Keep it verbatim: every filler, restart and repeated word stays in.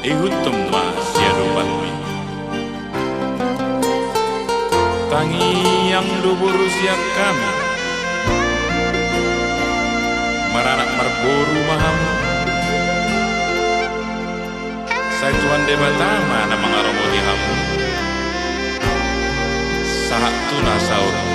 Ihuthon ma siadopanmi. Tangiang do boru sian hami, maranak marboru ma hamu. Sai Tuhan Debata ma na mangaromoti hamu sahat tu na saur